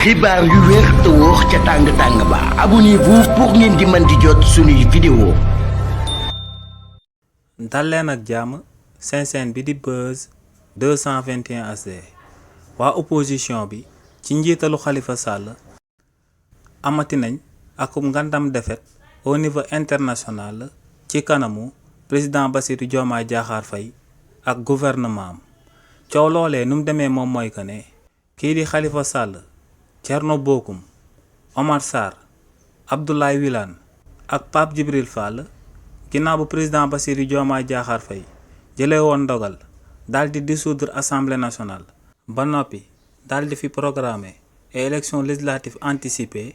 xibaar yu wér te wóor ca tàng-tàng ba abonnez-vous pour ngeen di mën di jot suñuy vidéo. dal leen ak jàmm seen chaîne bi di Buzz 221 HD waa opposition bi ci njiitalu Khalifa Sall amati nañ akum ngandam defet au niveau international ci kanamu président Bassirou Diomaye Diakhar Faye ak gouvernement am coow loolee nu mu demee moom mooy que ne kii di Khalifa Sall, Thierno Bocoum, Omar Sarr, Abdoulaye Wilane ak Pape Djibril Fall ginnaaw bu président Bassirou Diomaye Diakhar Faye jëlee woon ndogal daal di dissoudre assemblée nationale ba noppi daal di fi programmer et élection législative anticipée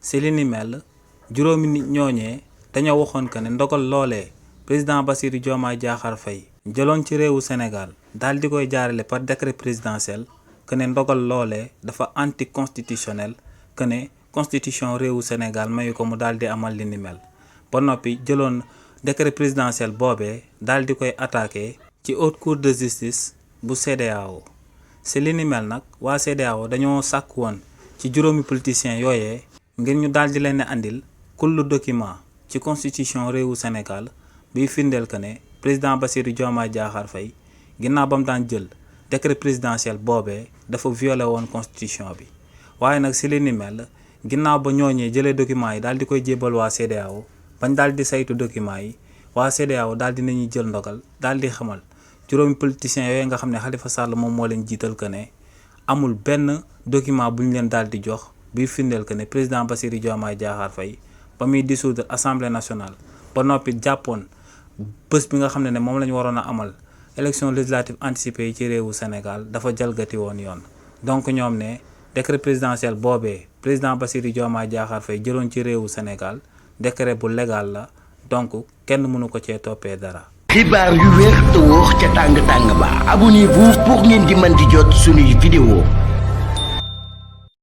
si li ni mel juróomi nit ñooñee dañoo waxoon que ne ndogal loolee président Bassirou Diomaye Diakhar Faye jëloon ci réewu Sénégal daal di koy jaarale par décret présidentiel que ne ndogal loolee dafa anticonstitutionnel que ne constitution réewu Sénégal mayu ko mu daal di amal li ni mel ba noppi jëloon décret présidentiel boobee daal di koy attaqué ci haute cour de justice bu CEDEAO si li ni mel nag waa CEDEAO dañoo sàkk woon ci juróomi politiciens yooyee ngir ñu daal di leen andil kullu document ci constitution réewu Sénégal biy firndeel que ne président Bassirou Diomaye Diakhar Faye ginnaaw ba mu daan jël décret présidentiel boobee dafa violé woon constitution bi waaye nag si li ni mel ginnaaw ba ñooñee jëlee documents yi daal di koy jébal waa CEDEAO bañ daal di saytu documents yi waa CEDEAO daal di nañuy jël ndogal daal di xamal juróomi politiciens yooyu nga xam ne Khalifa Sall moom moo leen jiital que ne amul benn document bu ñu leen daal di jox biy firndeel que ne président Bassirou Diomaye Diakhar Faye ba muy dissoudre assemblée nationale ba noppi jàppoon bés bi nga xam ne moom la ñu waroon a amal élection législative anticipée yi ci réewu Sénégal dafa jalgati woon yoon donc ñoom ne décret présidentiel boobee président Bassirou Diomaye Diakhar Faye jëloon ci réewu Sénégal décret bu légal la donc kenn mënu ko cee toppee dara. xibaar yu wér te wóor ca tàng-tàng ba abonnez-vous pour ngeen di mën di jot suñuy vidéo.